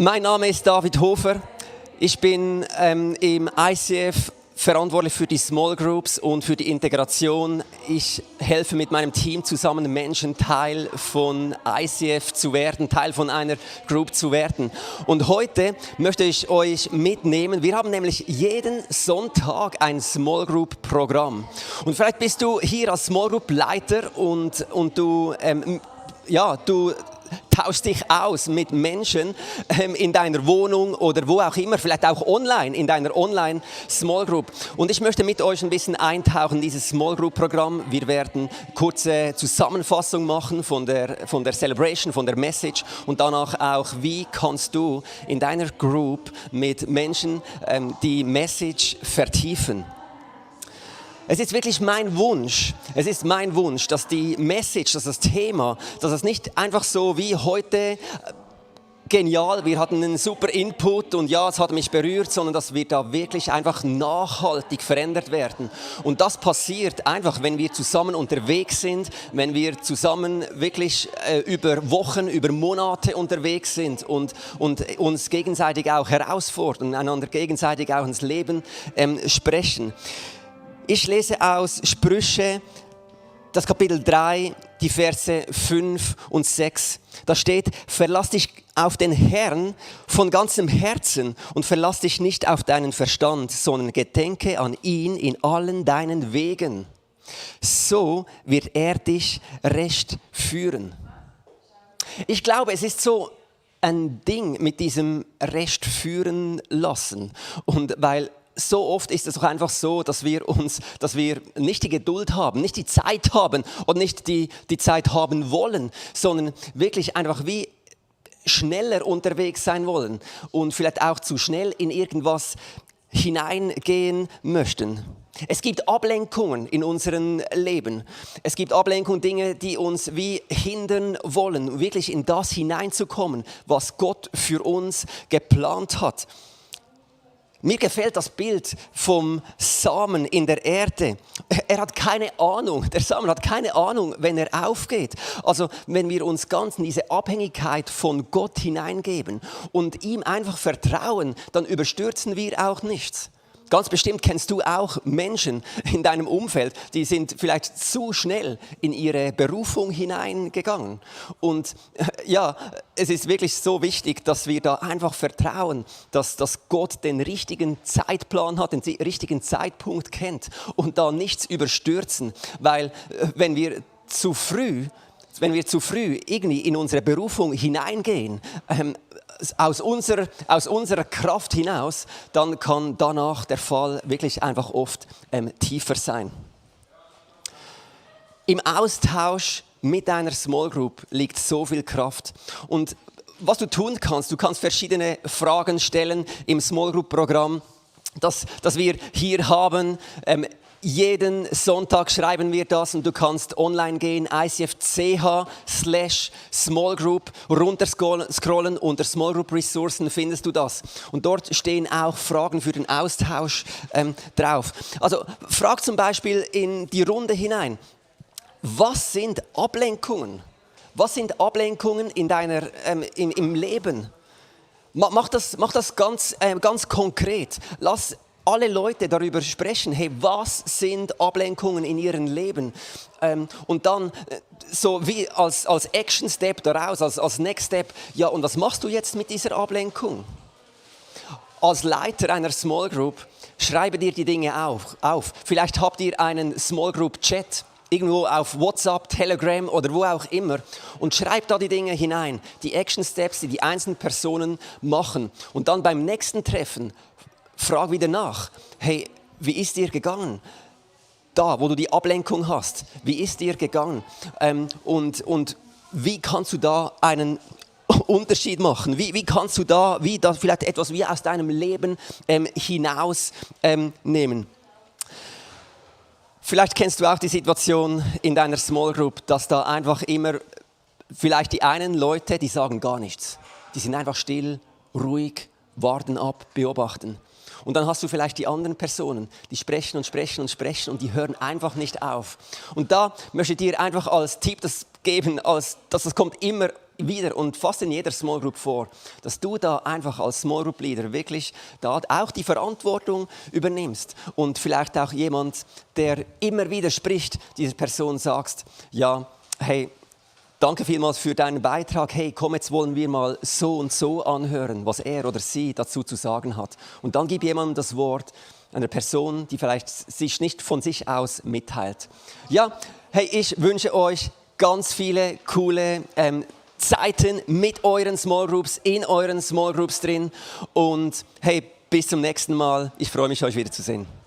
Mein Name ist David Hofer. Ich bin im ICF verantwortlich für die Small Groups und für die Integration. Ich helfe mit meinem Team zusammen, Menschen Teil von ICF zu werden, Teil von einer Group zu werden. Und heute möchte ich euch mitnehmen. Wir haben nämlich jeden Sonntag ein Small Group Programm. Und vielleicht bist du hier als Small Group Leiter und du tauschst dich aus mit Menschen in deiner Wohnung oder wo auch immer, vielleicht auch online, in deiner Online-Small Group. Und ich möchte mit euch ein bisschen eintauchen in dieses Small Group-Programm. Wir werden kurze Zusammenfassung machen von der Celebration, von der Message und danach auch, wie kannst du in deiner Group mit Menschen die Message vertiefen. Es ist wirklich mein Wunsch, dass die Message, dass das Thema, dass es nicht einfach so wie heute genial, wir hatten einen super Input und ja, es hat mich berührt, sondern dass wir da wirklich einfach nachhaltig verändert werden. Und das passiert einfach, wenn wir zusammen unterwegs sind, wenn wir zusammen wirklich über Wochen, über Monate unterwegs sind und uns gegenseitig auch herausfordern, einander gegenseitig auch ins Leben sprechen. Ich lese aus Sprüche, das Kapitel 3, die Verse 5 und 6. Da steht, verlass dich auf den Herrn von ganzem Herzen und verlass dich nicht auf deinen Verstand, sondern gedenke an ihn in allen deinen Wegen. So wird er dich recht führen. Ich glaube, es ist so ein Ding mit diesem recht führen lassen. Und weil so oft ist es auch einfach so, dass wir nicht die Geduld haben, nicht die Zeit haben und nicht die Zeit haben wollen, sondern wirklich einfach wie schneller unterwegs sein wollen und vielleicht auch zu schnell in irgendwas hineingehen möchten. Es gibt Ablenkungen in unserem Leben. Es gibt Ablenkungen, Dinge, die uns wie hindern wollen, wirklich in das hineinzukommen, was Gott für uns geplant hat. Mir gefällt das Bild vom Samen in der Erde. Er hat keine Ahnung, der Samen hat keine Ahnung, wenn er aufgeht. Also wenn wir uns ganz in diese Abhängigkeit von Gott hineingeben und ihm einfach vertrauen, dann überstürzen wir auch nichts. Ganz bestimmt kennst du auch Menschen in deinem Umfeld, die sind vielleicht zu schnell in ihre Berufung hineingegangen. Und ja, es ist wirklich so wichtig, dass wir da einfach vertrauen, dass Gott den richtigen Zeitplan hat, den richtigen Zeitpunkt kennt und da nichts überstürzen. Weil wenn wir zu früh irgendwie in unsere Berufung hineingehen, aus unserer Kraft hinaus, dann kann danach der Fall wirklich einfach oft tiefer sein. Im Austausch mit deiner Small Group liegt so viel Kraft. Und was du tun kannst, du kannst verschiedene Fragen stellen im Small Group Programm, das wir hier haben. Jeden Sonntag schreiben wir das und du kannst online gehen, ICF.ch/Smallgroup, runterscrollen, unter Small Group Ressourcen findest du das. Und dort stehen auch Fragen für den Austausch drauf. Also frag zum Beispiel in die Runde hinein, was sind Ablenkungen? Was sind Ablenkungen in im Leben? Mach das ganz konkret. Lass alle Leute darüber sprechen, hey, was sind Ablenkungen in ihrem Leben? Und dann so wie als Action Step daraus, als Next Step, ja, und was machst du jetzt mit dieser Ablenkung? Als Leiter einer Small Group, schreibe dir die Dinge auf. Vielleicht habt ihr einen Small Group Chat, irgendwo auf WhatsApp, Telegram oder wo auch immer und schreibt da die Dinge hinein, die Action Steps, die einzelnen Personen machen. Und dann beim nächsten Treffen frag wieder nach, hey, wie ist dir gegangen? Da, wo du die Ablenkung hast, wie ist dir gegangen? Und wie kannst du da einen Unterschied machen? Wie kannst du da vielleicht etwas wie aus deinem Leben hinaus nehmen? Vielleicht kennst du auch die Situation in deiner Small Group, dass da einfach immer vielleicht die einen Leute, die sagen gar nichts. Die sind einfach still, ruhig, warten ab, beobachten. Und dann hast du vielleicht die anderen Personen, die sprechen und sprechen und sprechen und die hören einfach nicht auf. Und da möchte ich dir einfach als Tipp das geben, dass es kommt immer wieder und fast in jeder Small Group vor, dass du da einfach als Small Group Leader wirklich da auch die Verantwortung übernimmst und vielleicht auch jemand, der immer wieder spricht, dieser Person sagst, ja, hey, danke vielmals für deinen Beitrag. Hey, komm, jetzt wollen wir mal so und so anhören, was er oder sie dazu zu sagen hat. Und dann gib jemandem das Wort, einer Person, die vielleicht sich nicht von sich aus mitteilt. Ja, hey, ich wünsche euch ganz viele coole Zeiten mit euren Small Groups, in euren Small Groups drin. Und hey, bis zum nächsten Mal. Ich freue mich, euch wiederzusehen.